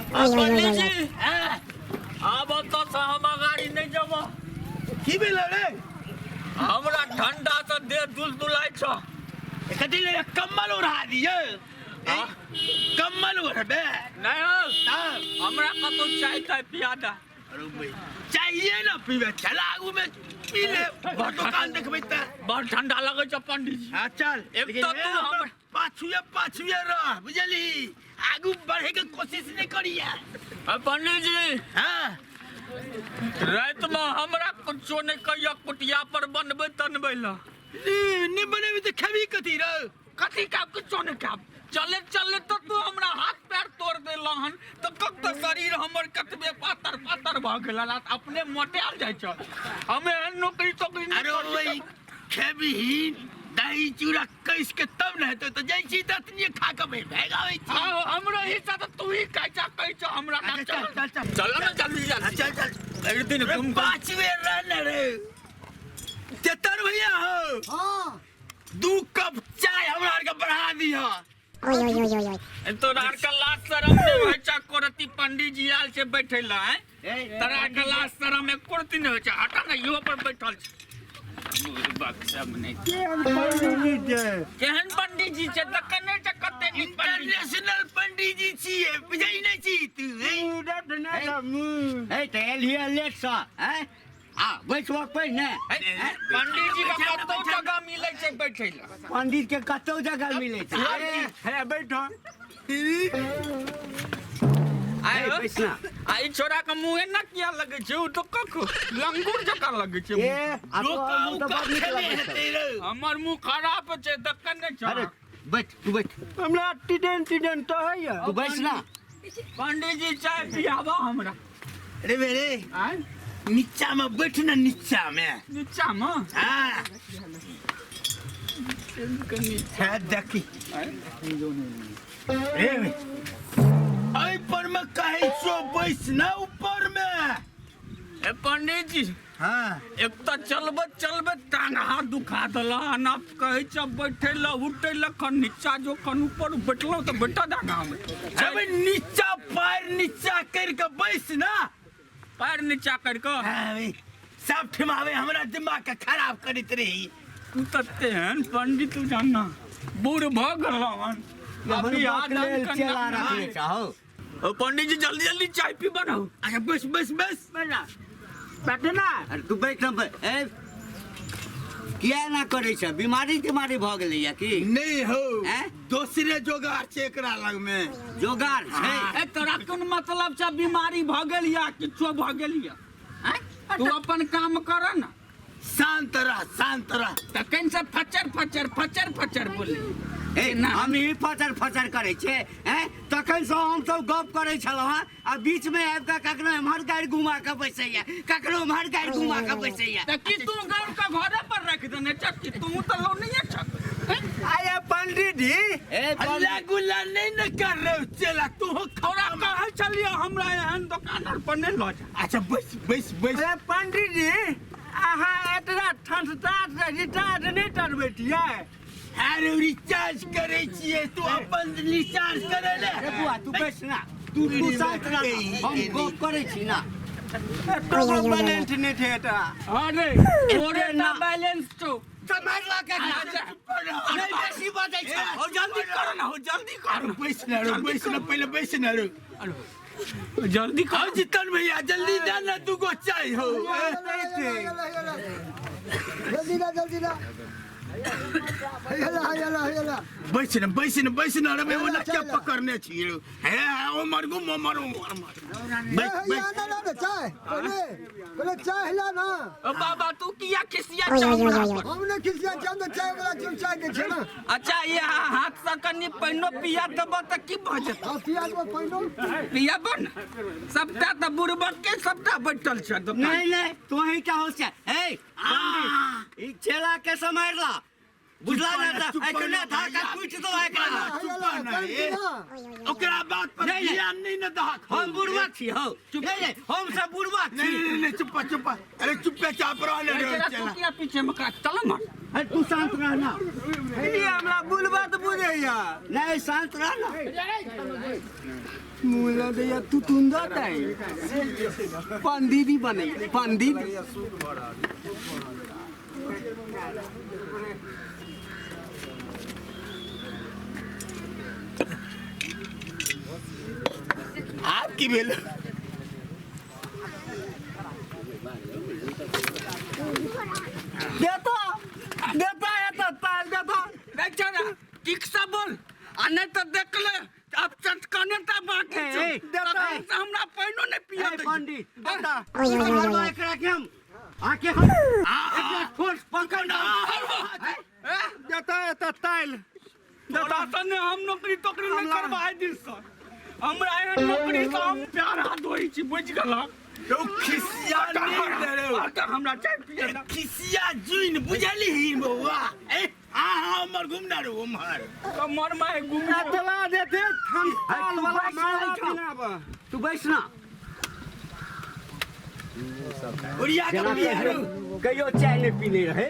पंडित जी, आब ओतऽ से हम अगाड़ी नहि जेबो। की भेल रे? हमरा ठंडा से देह दुलदुलाइ छ। कथी ले कम्बल ओढ़ा दिए? हाँ? कम्बल ओढ़बे? नहीं हो। तब हमरा कतौ चाय ताय पिया दे। अरे भाई, चाहिए ना पीबे, चल आगू में पी ले, दुकान देखबै तऽ। बड़ ठंडा लगै छै पंडित जी। हाँ चल। एक लेकिन तो हे, तू हमरा पाछुए पाछुए रह, बुझली? आगू बढ़े के कोशिश नहीं करिए। पंडित जी। हाँ। रात में हमरा कुछो नहीं कहिया, कुटिया पर बनबै तनबै ला। नहीं बनेबी तऽ खेबी कथी रे? कथी खाब? कुछो नहीं खाब। चले चले तो तू हमरा हाथ पैर तोड़ देला हन, तो कब तो शरीर हमर कतबे पातर पातर भऽ गेल हन, अपने मोटायल जाइ छ। हम एहन नौकरी तोकरी नहीं अरे करी। ओए खेबही दही चूड़ा कैस के तब न हेतौ, तऽ जाइ छी तऽ अतनिये खा के भागि आबै छी। हाँ, हमरो हिस्सा तऽ तू ही खाइ छ, कहै छ हमरा ना। अच्छा, चल चल, चल, चल। चल ना जल्दी जल्दी। हाँ, चल, चल। एक दिन अरे, घूम 5 बेर रह न रे। तेतर भैया हो। हाँ। 2 कप चाय हमरा आर के बढ़ा दिह। तोरा आर के लाज शरम नहि होइ छै कोरती? पंडित जी आयल छै बैठे ला, आँय? तोरा आर के लाज शरम एको रत्ती नहि होइ छै। हटा ने, इहो पर बैठल छै। सब नहि केहन पंडित जी छै, देखै नहि छै कते नीक पंडित जी। इंटरनेशनल पंडित जी छियै, बुझै नहि छी तू? ए तऽ एलियै लेट सँ, आँय? आ बैठबऽ पहिने। पंडित जी के कतौ जगह मिलै छै बैठै ला? पंडित के कतौ जगह मिलै छै। हे बैठो। आइ ए, बैस ना। आ ई छोरा के मुँहे ना किया लगै छै? ओ तऽ कख लंगूर जकाँ लगै छै। ए, आ तोहर मुँह तऽ बड़ नीक खेने लगै छौ। हेतै रे। हमर मुँह खराब छै, देखै नहि छौ? अरे बैठ, तू बैठ। हमरा टिडन टिडन तऽ होइया। तू बैस ना। पंडित जी, चाय पियाबऽ हमरा। रे मेरे आँय? नीचा में बैठ ना, नीचा में। नीचा में? हाँ है, देखी रे, एहि पर में कहै छो बैस ना ऊपर में। ए पंडित जी। हाँ। एक तऽ चलबैत चलबैत टांग हाथ दुखा देला, ना कहै छ बैठे ला उठे ला, खन नीचा जो खन ऊपर बैठलहुँ तऽ बैठा दे ना हम। जब नीचा पैर नीचा कर के बैस ना। पैर नीचा कर के? हाँ, बे, सब ठिमावे हमरा दिमाग के खराब करैत रही। तू तऽ तेहन पंडित, तू जानना बूढ़ भऽ गेलहुँ हन। अभी बकलेल आदम कन्या चेला रखने चाहो। ओ पंडित जी, जल्दी जल्दी चाय पी बनाऊ। अच्छा बस बस बस। बैठ ना। अरे तू बैठ ना। ए, किया ना करै छ? बीमारी तिमारी भऽ गेलैया की? नहीं हो। हैं? दोसरे जोगार छै एकरा लग में। जोगार छै? ए तोरा कोन मतलब छ बीमारी भऽ गेल या किछो भऽ गेल या? आँय? तू अपन काम कर ना। शांत रह, शांत रह। तखन से फचर फचर फचर फचर बोले। ए, हम ही फचर फचर करै छियै? हैं, तखन से हम सब गप करै छलहुँ हँ, आ बीच में आबि कऽ कखनो एम्हर गाड़ि घुमा कऽ बैसैया, कखनो एम्हर गाड़ि घुमा कऽ बैसैया। तऽ की तू गाड़ के घरे पर रख देने छ? कि तू तऽ लौनिये छ। आया पंडित जी। ए हल्ला गुल्ला नहीं न कर रहे हो चेला तू हो। तोरा कहै छलियै हमरा एहन दोकान आर पर नहि लऽ जा। अच्छा बस बस बस। अरे पंडित जी, अहाँ एतना ठंडा रिचार्ज नहि करबै छियै? अरे रिचार्ज करै छियै, तू अपन रिचार्ज करे ले। ए बुआ, तू बैस ना, तू तू शांत रह ना, हम गप करै छी ना। तोरो बैलेंस नहि छै एतरा। अरे तोरे ना बैलेंस छौ। मारला के नहीं बेसी बजै छै। हो जल्दी करो ना, हो जल्दी करो। बैस ना रो, बैस ना, पहले बैस ना रो। जल्दी आओ करो। जितन भैया, जल्दी जा ना, दूगो चाय हो। जल्दी ना, जल्दी ना, हेला हेला हेला। बैस ना, बैस ना, बैस ना रे। ओना क्या पकड़ने छी हे? ओ मरगु मर मर, बैस बैस। ना ना ना, चाय पहले, पहले चाय हिला ना। ओ बाबा, तू किया खिसिया छौ हमरा पर? हम ने खिसिया छी, हम तऽ चाय वाला छी, चाय दै छै ना। अच्छा, ये हाथ से कनि पानिओ पिया देबऽ तऽ की भऽ जेतौ? आ पिया देबो पानिओ। पियाबऽ ने सबटा, तऽ बुड़बक के सबटा बैठल छै दोकान। नहीं नहीं, तू ही क्या होशियार ए पंडित, ई चेला के समारला। बुझला ना चुप त एखने ना धाका कुछ तो एकरा चुप ना ए ओकरा बात पर नहीं, नहीं। ध्यान नहीं न दहक हम बुढ़वा छी हौ नहीं नहीं हम सब बुढ़वा नहीं छी नहीं नहीं चुप चुप अरे चुप चाप रह ले तू चला किया पीछे में चल मार अरे तू शांत रहना ई हमरा बुलबा तऽ बुझैया नहीं शांत रहना मुला दैया तू तुंदा ताई पंदीदी बने पंदीदी आप की भेल देता देता एता ताल देता बेचारा ठीक से बोल आ नहीं तो देख ले अब चटकने ता बाकी छौ। ए, ए, तखन से हमरा पानिओ नहीं पिया ए दै छै। पंडित देता पकड़ो एकरा के हम आके हम एकरा ठोस पकड़ ना देता एता ताल तोरा सने हम नौकरी तोकरी नहीं करबा आइ दिन से हमरा एहन नौकरी से हम प्यार हाथ धोइ छी बुझि गेलह तो खिसिया नहीं दे रे आ हमरा चाय पिया दे। खिसिया जुइन बुझली ही बौआ ए आ हाँ हमर घुमना रे उमहर कमर में घुमी एतला देते थम ताल तू वाला बैस माला ना एहिठाम। पिनाब तू बैस ना उड़िया के जेना पिया रे कहियो चाय नहीं पीने रहे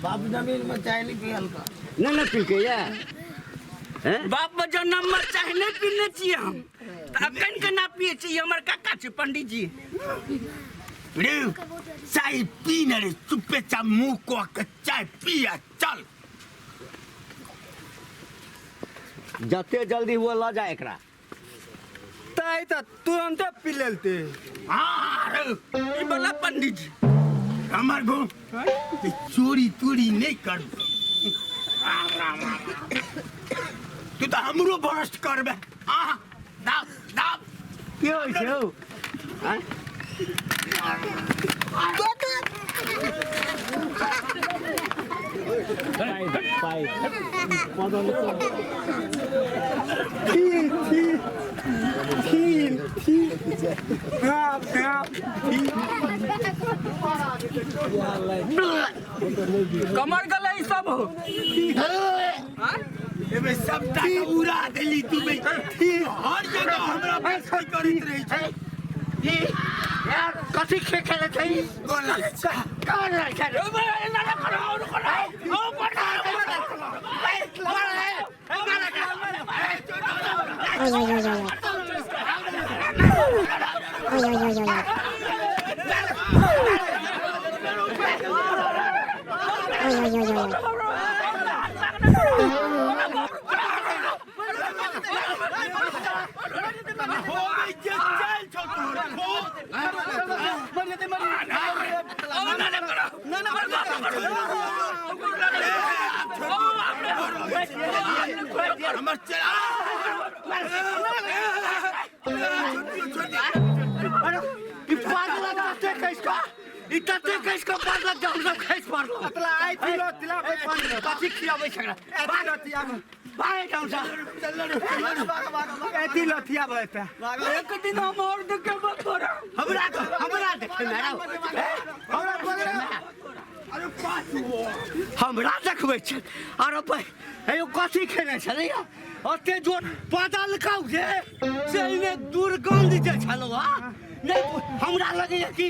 बाप जमीन में चाय नहीं पियल का नहीं ना पीलकै या हैं बाप में जन्म में चाय नहीं पीने छियै हम तऽ अखन केना पियै छियै हमर काका छै पंडित जी रे चाय पी न रे चुपे चाप मुंह को के चाय पिया चल जते जल्दी हुआ लऽ जा एकरा ताई तऽ तुरंते पी लेलते हाँ रे ई वाला पंडित जी हमर घुम ते चोरी तोरी नहीं कर राम राम राम तू तो हमरो भ्रष्ट करबे आ दाब दाब की होइ छै हौ आँय? थी थी थी थी हाँ हाँ कमर गले ई सब हो एबे सबटा के उड़ा देली तू बे हर जगह हमरा बेइज्जती करैत रहै छै ई यार कथी खेल खेलै छै ई? गोर लागै छै कौन रहै छै रे? हो गई जे चल छौ तोहर खो हमर चला अरे ई पागल तते खसि कऽ ई तते खसि कऽ पड़लक जे हमसब खसि पड़लहुँ अतला आई तिलो तिला ए, पंडित, कथी खियाबै छै एकरा एती लथिया भाग एहिठामसँ एती लथिया भएता एक दिन हम और देखेबो तोरा हमरा हमरा देखै मे आउ। हमरा पकड़े अरे पास हो हमरा देखबै छै अरे भाइ हे कथी खेने छलैया ओते जोर पदलकौ जे से एहिमे दुर्गंध जे छलौ हा नहि हमरा लगैया कि